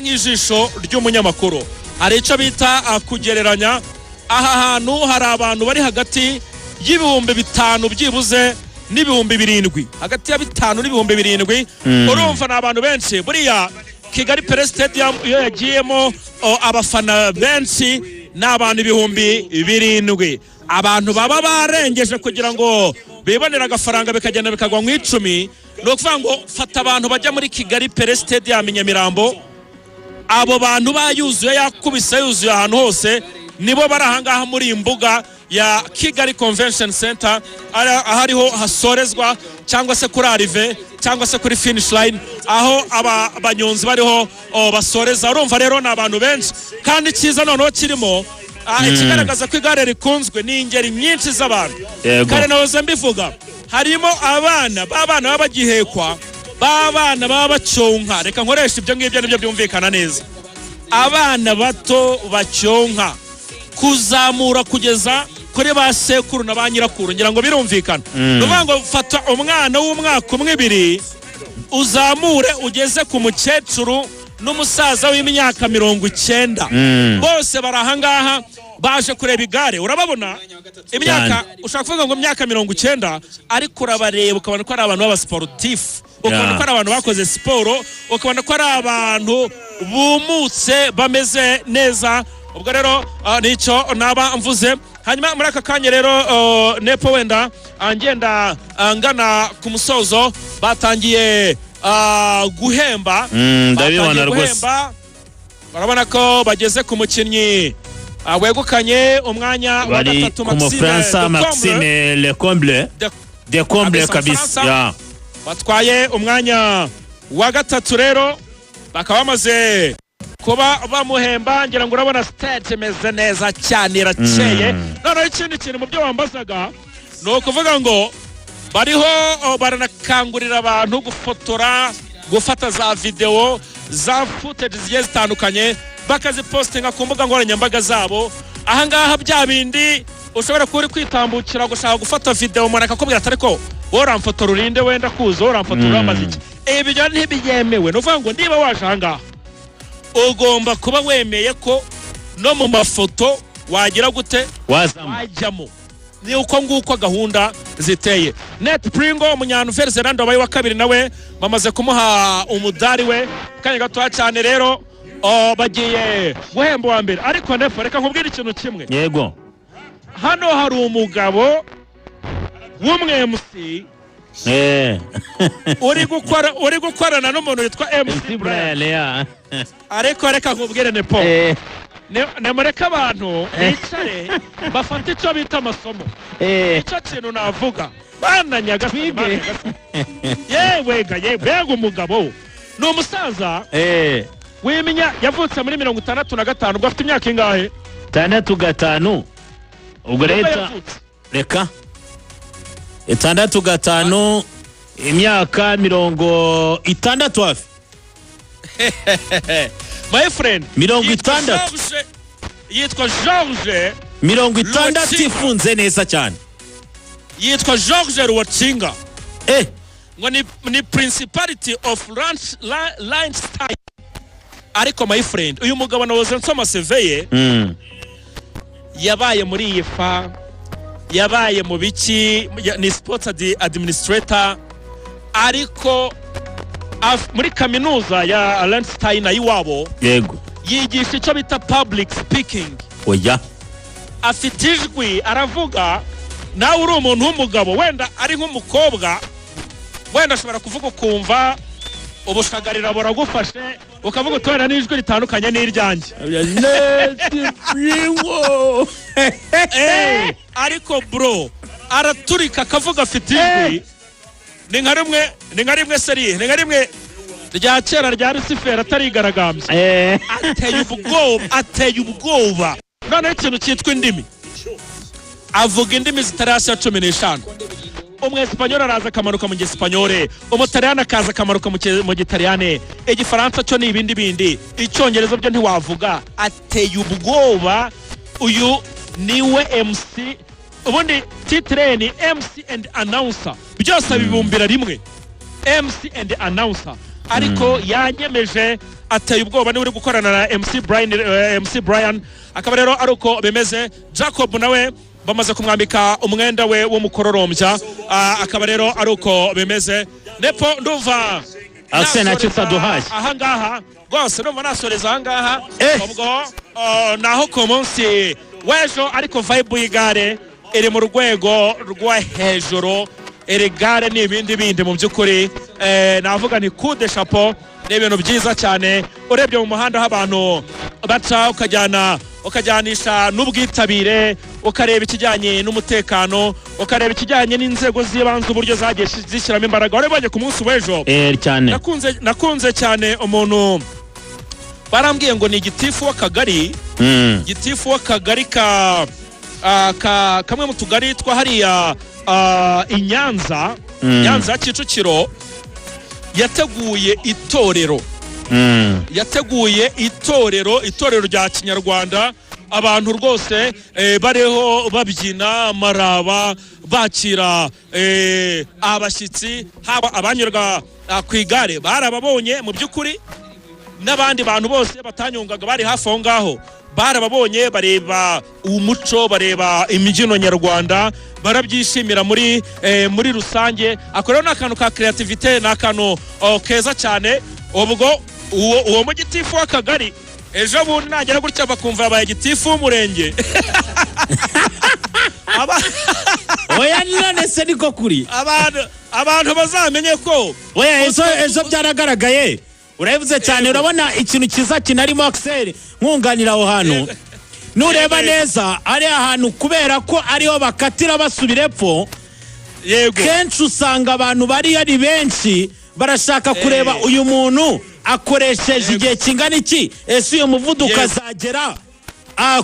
Nk'ijisho ry'umunyamakuru, hari icyo bita kugereranya. Aha hantu hari abantu bari hagati y'5,000 byibuze n'7,000, hagati ya 5 n'7,000. Urumva ni abantu benshi. Buriya Kigali Pele Stadium iyo yagiyemo abafana benshi ni abantu 7,000. Abantu baba barengeje kugira ngo bibonere agafaranga, bikagenda bikagwa mu 10. Ni ukuvuga ngo fata abantu bajya muri Kigali Pele Stadium i Nyamirambo, abo bantu bayuzuye, yakubise yuzuye ahantu hose, nibo bari ahangaha muri iyi mbuga ya Kigali Convention Center, ahariho hasorezwa, cyangwa se kuri arrivée, cyangwa se kuri finish line, aho aba banyonzi bariho basoreza. Urumva rero ni abantu benshi. Kandi icyiza noneho kirimo, ikigaragaza ko igare rikunzwe, ni ingeri nyinshi z'abantu. Kare nahoze mbivuga, harimo abana b'abana baba bagihekwa, b'abana baba bacyonka. Reka nkoresha ibyo ngibyo, nibyo byumvikana neza. Abana bato bacyonka, kuzamura kugeza kuri ba sekuru na ba nyirakuru. Ngira ngo birumvikana. Ni ukuvuga ngo fata umwana w'umwaka umwe, 2, uzamure ugeze ku mukecuru n'umusaza w'imyaka 90. Bose bari ahangaha baje kureba igare. Urababona imyaka, ushobora kuvuga ngo imyaka 90, ariko urabareba ukabona ko ari abantu b'abasiporutifu, ukabona ko ari abantu bakoze siporo, ukabona ko ari abantu bumutse, bameze neza. Ubwo rero nicyo naba mvuze. Hanyuma muri aka kanya rero, nepo, wenda ngenda ngana ku musozo, batangiye guhemba. Ndabibona Batangiye rwose. guhemba. Urabona ko bageze ku mukinnyi wegukanye umwanya wa Bari gatatu, ku Maxime Mufaransa. Decomble. Maxime Lecomble. Decomble. Kabisa, Kabisa. Umufaransa. Batwaye umwanya wa gatatu rero, bakaba bamaze kuba bamuhemba. Ngira ngo urabona stage imeze neza cyane, irakeye. Noneho ikindi kintu mu byo wambazaga ni ukuvuga ngo bariho baranakangurira abantu gufotora, gufata za videwo, za footage zigiye zitandukanye, bakazipostinga ku mbuga nkoranyambaga zabo. Ahangaha bya bindi ushobora kuba uri kwitambukira gushaka gufata videwo, umuntu akakubwira ati: "Ariko wowe uramfotora urinde? Wenda kuza wowe uramfotora uramaze iki?" Ibyo ntibyemewe. Ni ukuvuga ngo niba waje ahangaha, ugomba kuba wemeye ko no mu mafoto wagira gute? Wazamo. Wajyamo. Ni uko nguko gahunda ziteye. Nat Pringle, umunyanuvel Zelande wabaye wa kabiri, nawe bamaze kumuha umudari we. Kanya gatoya cyane rero bagiye guhemba uwa mbere. Ariko nepo, reka nkubwire ikintu kimwe. Yego. Hano hari umugabo w'umu MC uri gukorana n'umuntu witwa MC MC Brian. Brian, ya. Ariko reka nkubwire, nepo, nimureke abantu bicare bafate icyo bita amasomo. Icyo kintu navuga, bana nyagasani, Twige. bana nyagasani. Yewe ga yewe, mbega umugabo! Ni umusaza w'iminya, yavutse muri 65. Ubwo afite imyaka ingahe? 65 ubwo. Nibwo Leta yavutse. Reka, 65, imyaka 60 hafi. My friend, Mirongo yitwa itandatu. Yitwa George 60. Rukinga. Ifunze neza cyane. Yitwa George Ruwatsinga. Ngo ni Principality of Liechtenstein. Ariko my friend, uyu mugabo nahoze nsoma CV ye. Yabaye muri iyi fa, yabaye mu biki, ni sports administrator, ariko muri kaminuza ya Liechtenstein y'iwabo yigisha icyo bita public speaking. Oya. Afite ijwi, aravuga. Nawe uri umuntu w'umugabo, wenda ari nk'umukobwa, wenda ashobora kuvuga ukumva ubushagarira buragufashe, ukavuga uti wenda n'ijwi ritandukanye n'iryanjye. Ariko bro araturika, akavuga, afite ijwi. Ni nka rimwe seriye, ni nka rimwe rya kera rya Rusiferi atarigaragambye. Ateye ubwoba, ateye ubwoba. Noneho ikintu cyitwa indimi, avuga indimi zitari hasi ya 15. Umwesipanyoli araza akamanuka mu gisipanyole, Umutaliyani akaza akamanuka mu Gitaliyane, Igifaransa cyo ni ibindi bindi, Icyongereza byo ntiwavuga. Ateye ubwoba. Uyu niwe MC. Ubundi titre ni MC and announcer, byose abibumbira rimwe, MC and announcer. Ariko yanyemeje, ateye ubwoba, niwe uri gukorana na MC Brian, MC Brian akaba rero ari uko bimeze. Jacob nawe bamaze kumwambika umwenda we w'umukororombya. Akaba rero ari uko bimeze. Nepo, ndumva Arsene, ntacyo nasoreza utaduhaye. Ahangaha rwose ndumva nasoreza ahangaha. Eh. Ubwo naho ku munsi w'ejo, ariko vibe y'igare iri mu rwego rwo hejuru. Iri gare ni ibindi bindi mu by'ukuri. Navuga ni coup de chapeau, ni ibintu byiza cyane. Urebye mu muhanda aho abantu baca, ukajyana ukajyanisha n'ubwitabire, ukareba ikijyanye n'umutekano, ukareba ikijyanye n'inzego z'ibanze uburyo zagiye zishyiramo imbaraga, warabibonye ku munsi w'ejo. Cyane. Nakunze cyane umuntu barambwiye ngo ni gitifu w'akagari, gitifu w'akagari ka kamwe mu tugari twa hariya i Nyanza, Nyanza ya Kicukiro, yateguye itorero. Yateguye itorero, itorero rya kinyarwanda. Abantu rwose bariho babyina amaraba, bakira abashyitsi, haba abanyurwa ku igare barababonye mu by'ukuri, n'abandi bantu bose batanyungaga bari hafi aho ngaho barababonye, bareba umuco, bareba imbyino nyarwanda, barabyishimira muri rusange. Ako rero ni akantu ka creativité, ni akantu keza cyane. Ubwo uwo mugitifu w'akagari ejo bundi nagera gutya bakumva yabaye gitifu w'umurenge. Oya, none se niko kuri? Abantu bazamenye ko Oya, ejo byaragaragaye, urabivuze cyane. Urabona ikintu cyiza kinarimo, Axel, nkunganira aho hantu, nureba neza ari ahantu, kubera ko ariho bakatira basubira epfo, kenshi usanga abantu bari ari benshi, barashaka kureba uyu muntu akoresheje igihe kingana iki, ese uyu muvuduko azagera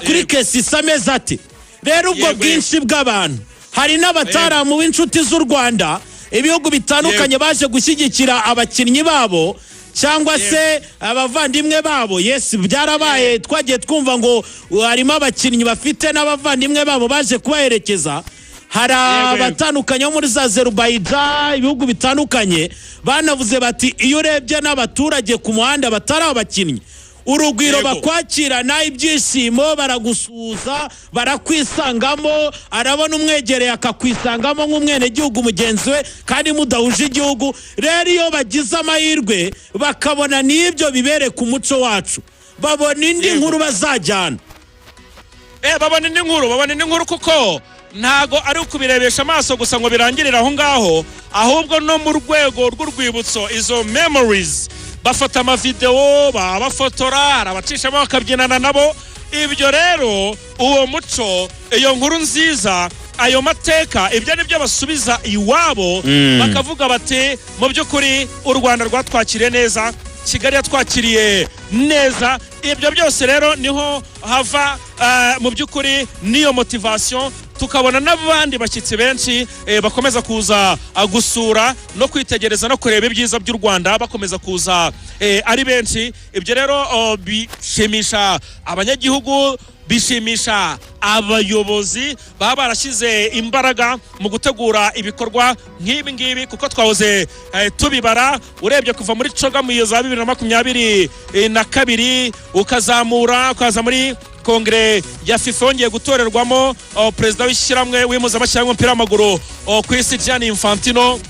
kuri kesi isa ameze ati. Rero ubwo bwinshi bw'abantu, hari n'abataramu b'inshuti z'u Rwanda, ibihugu bitandukanye baje gushyigikira abakinnyi babo cyangwa se abavandimwe babo. Yes, byarabaye, twagiye twumva ngo harimo abakinnyi bafite n'abavandimwe babo baje kubaherekeza. Hari abatandukanye bo muri za Azerbaijan, ibihugu bitandukanye, banavuze bati iyo urebye n'abaturage ku muhanda batari abakinnyi, urugwiro bakwakirana ibyishimo, baragusuhuza, barakwisangamo, arabona umwegereye akakwisangamo nk'umwenegihugu mugenzi we kandi mudahuje igihugu. Rero iyo bagize amahirwe bakabona n'ibyo bibereka umuco wacu, babona indi nkuru bazajyana. Babona indi nkuru, babona indi nkuru, kuko ntago ari ukubirebesha amaso gusa ngo birangirire aho ngaho, ahubwo no mu rwego rw'urwibutso, izo memories, bafata amavidewo, babafotora, hari abacishamo bakabyinana nabo. Ibyo rero, uwo muco, iyo nkuru nziza, ayo mateka, ibyo ni byo basubiza iwabo, bakavuga bati mu by'ukuri u Rwanda rwatwakiriye neza, Kigali yatwakiriye neza. Ibyo byose rero niho hava mu by'ukuri n'iyo motivation, tukabona n'abandi bashyitsi benshi bakomeza kuza gusura no kwitegereza no kureba ibyiza by'u Rwanda, bakomeza kuza ari benshi. Ibyo rero bishimisha abanyagihugu, bishimisha abayobozi baba barashyize imbaraga mu gutegura ibikorwa nk'ibi ngibi, kuko twahoze tubibara. Urebye kuva muri CHOGM mu za 2022, ukazamura ukaza muri kongere ya FIFA yongeye gutorerwamo perezida w'ishyirahamwe w'impuzamashyirahamwe w'umupira w'amaguru ku isi, Gianni Infantino,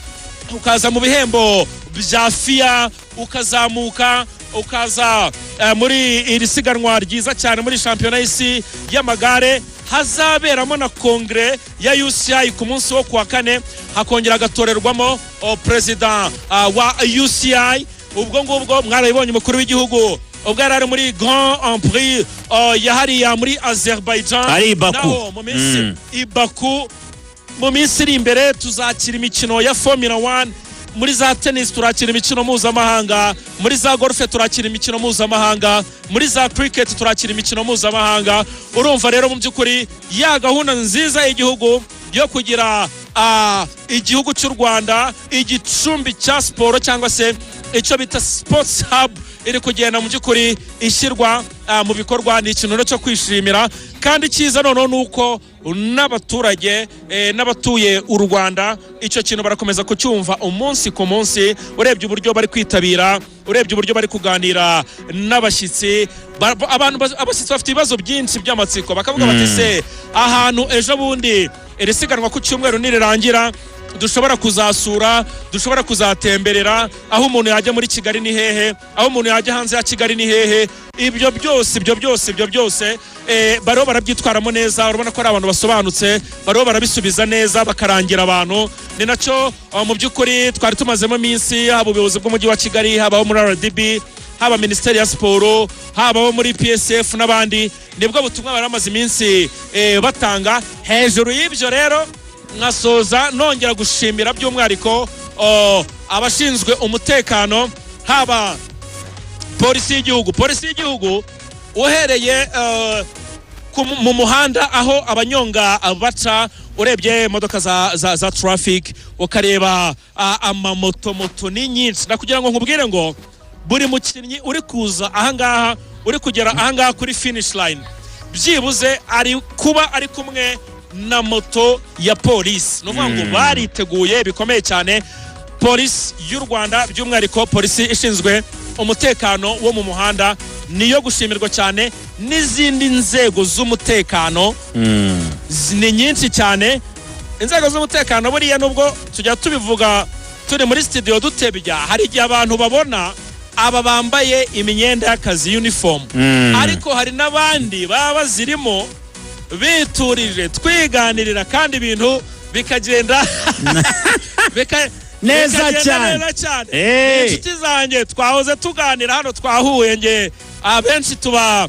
ukaza mu bihembo bya FIA, ukazamuka ukaza muri iri siganwa ryiza cyane muri shampiyona y'isi y'amagare, hazaberamo na kongere ya UCI ku munsi wo kuwa kane, hakongera hagatorerwamo perezida wa UCI. Ubwo ngubwo mwarabibonye, umukuru w'igihugu ubwo yari ari muri Grand Prix ya hariya muri Azerbaijan. Ari i Baku. Naho mu minsi i Baku, mu minsi iri imbere tuzakira imikino ya Formula 1, muri za tennis turakira imikino mpuzamahanga, muri za golf turakira imikino mpuzamahanga, muri za cricket turakira imikino mpuzamahanga. Urumva rero mu by'ukuri ya gahunda nziza y'igihugu yo kugira igihugu cy'u Rwanda igicumbi cya siporo cyangwa se icyo bita sports hub iri kugenda mu by'ukuri ishyirwa mu bikorwa. Ni ikintu rero cyo kwishimira. Kandi icyiza noneho ni uko n'abaturage, n'abatuye u Rwanda, icyo kintu barakomeza kucyumva umunsi ku munsi. Urebye uburyo bari kwitabira, urebye uburyo bari kuganira n'abashyitsi, abantu abashyitsi bafite ibibazo byinshi by'amatsiko, bakavuga bati: "Se ahantu ejo bundi iri siganwa ku cyumweru nirirangira dushobora kuzasura, dushobora kuzatemberera, aho umuntu yajya muri Kigali ni hehe? Aho umuntu yajya hanze ya Kigali ni hehe?" Ibyo byose, ibyo byose, ibyo byose, bariho barabyitwaramo neza. Urabona ko ari abantu basobanutse, bariho barabisubiza neza, bakarangira abantu. Ni nacyo mu by'ukuri twari tumazemo iminsi, haba ubuyobozi bw'Umujyi wa Kigali, haba abo muri RDB, haba Minisiteri ya Siporo, haba abo muri PSF n'abandi, nibwo butumwa bari bamaze iminsi batanga. Hejuru y'ibyo rero, nkasoza nongera gushimira by'umwihariko abashinzwe umutekano, haba Polisi y'Igihugu. Polisi y'Igihugu, uhereye mu muhanda aho abanyonga baca, urebye imodoka za traffic, ukareba amamoto, moto ni nyinshi. Nakugira ngo nkubwire ngo buri mukinnyi uri kuza ahangaha, uri kugera ahangaha kuri finish line, byibuze ari kuba ari kumwe na moto ya polisi. Ni ukuvuga ngo bariteguye bikomeye cyane. Polisi y'u Rwanda, by'umwihariko polisi ishinzwe umutekano wo mu muhanda, niyo gushimirwa cyane, n'izindi nzego z'umutekano ni nyinshi cyane. Inzego z'umutekano buriya, nubwo tujya tubivuga turi muri studio dutebya, hari igihe abantu babona aba bambaye imyenda y'akazi, uniform, ariko hari n'abandi baba bazirimo biturije, twiganirira, kandi ibintu bikagenda Neza bikagenda cyane. neza cyane. Hey. Inshuti zanjye twahoze tuganira hano, twahuye, nge abenshi tuba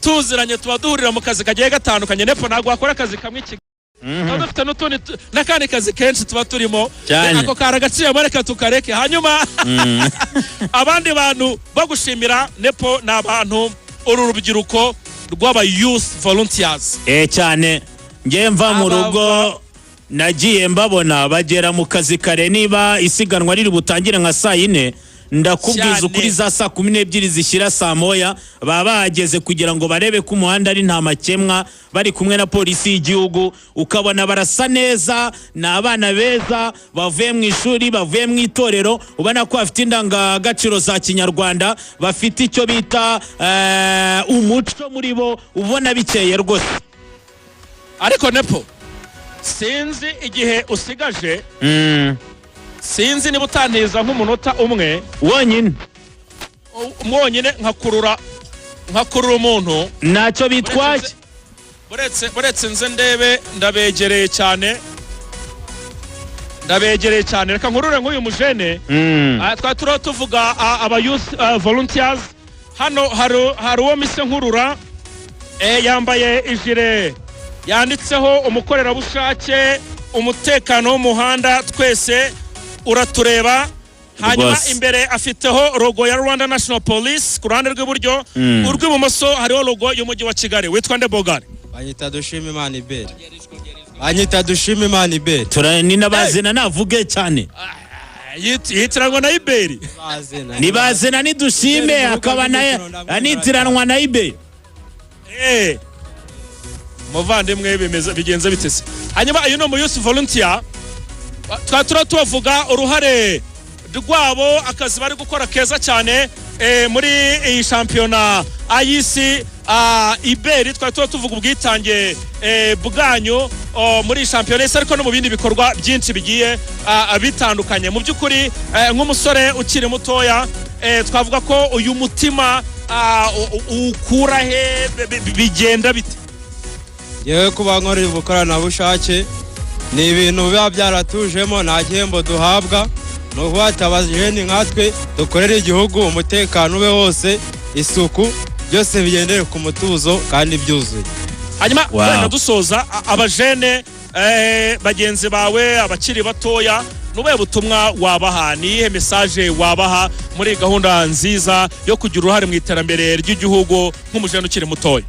tuziranye, tuba duhurira mu kazi kagiye gatandukanye. Nepo, ntabwo wakora akazi kamwe i Kigali, tuba dufite n'utundi n'akandi kazi kenshi tuba turimo. Cyane. Ako kari agaciyemo, reka tukareke. Hanyuma abandi bantu bo gushimira, Nepo, ni abantu, uru rubyiruko rw'aba youth volunteers. Eh, cyane. Nge mva mu rugo nagiye mbabona bagera mu kazi kare. Niba isiganwa riri butangire nka saa 4, ndakubwiza ukuri, za saa 12 zishyira saa 1 baba bahageze kugira ngo barebe ko umuhanda ari nta makemwa, bari kumwe na Polisi y'Igihugu. Ukabona barasa neza, ni abana beza bavuye mu ishuri, bavuye mu itorero, ubona ko bafite indangagaciro za kinyarwanda, bafite icyo bita umuco muri bo, ubona bikeye rwose. Ariko Nepo, sinzi igihe usigaje, sinzi niba utantiza nk'umunota umwe wonyine. Mwonyine, nkakurura umuntu. Ntacyo bitwaye. Buretse nze ndebe, ndabegereye cyane, ndabegereye cyane. Reka nkurure nk'uyu mujene. Twari turiho tuvuga aba youth volunteers. Hano hari uwo mise nkurura, yambaye ijire yanditseho umukorerabushake, umutekano w'umuhanda twese uratureba. Hanyuma imbere afiteho logo ya Rwanda National Police ku ruhande rw'iburyo, urw'ibumoso hariho logo y'Umujyi wa Kigali. Witwa nde, Bogari? Banyita Dushima Imana Iberi, banyita Dushima Imana Iberi. Ni nabazina navuge cyane. Yitiranwa na Iberi. Bazina. Nibazina nidushime. Iberi mu rugo Akaba naye rw'imikino, ndamwemera. anitiranwa na Iberi. Muvandimwe, bimeze bigenze bite se? Hanyuma uyu ni umu youth volunteer. Twari turiho tubavuga uruhare rwabo, akazi bari gukora keza cyane muri iyi shampiyona y'isi. Iberi, twari tuba tuvuga ubwitange bwanyu muri iyi shampiyona y'isi, ariko no mu bindi bikorwa byinshi bigiye bitandukanye. Mu by'ukuri, nk'umusore ukiri mutoya, twavuga ko uyu mutima uwukura he? Bigenda bite? Yewe, kuba nkora ubukoranabushake ni ibintu biba byaratujemo, nta gihembo duhabwa. Ni ukuvuga ati abajeni nkatwe dukorere igihugu, umutekano ube wose, isuku, byose bigendere ku mutuzo kandi byuzuye. Hanyuma wenda dusoza, abajene bagenzi bawe, abakiri batoya, ni ubuhe butumwa wabaha? Ni iyihe message wabaha muri iyi gahunda nziza yo kugira uruhare mu iterambere ry'igihugu nk'umujene ukiri mutoya?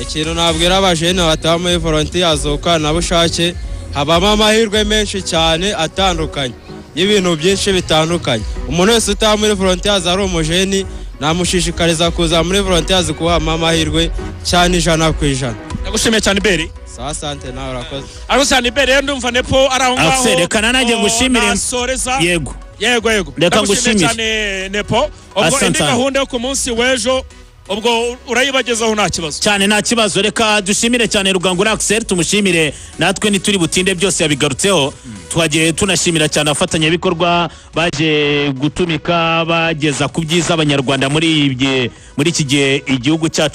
Ikintu nabwira abajene bataba muri volunteers, ubukoranabushake, habamo amahirwe menshi cyane atandukanye y'ibintu byinshi bitandukanye. Umuntu wese utaba muri volunteers ari umujeni, namushishikariza kuza muri volunteers, kuhama amahirwe cyane 100%. Ndagushimiye. Ndagushimiye cyane, Beri. Sawa, sante, nawe urakoze. Ariko cyane Beri, rero ndumva Nepo ari aho ngaho. Axel, reka nanjye Oh, ngushimire. nasoreza. Yego. Yego. Reka Ndagushimiye ngushimire. cyane, Nepo. Ubwo Asante indi sana. gahunda yo ku munsi w'ejo ubwo urayibagezaho, nta kibazo. Cyane, nta kibazo. Reka dushimire cyane Rugangura Axel, tumushimire, natwe ntituri butinde, byose yabigarutseho. Twagiye tunashimira cyane abafatanyabikorwa baje gutumika bageza ku byiza Abanyarwanda muri iki gihe igihugu cyacu.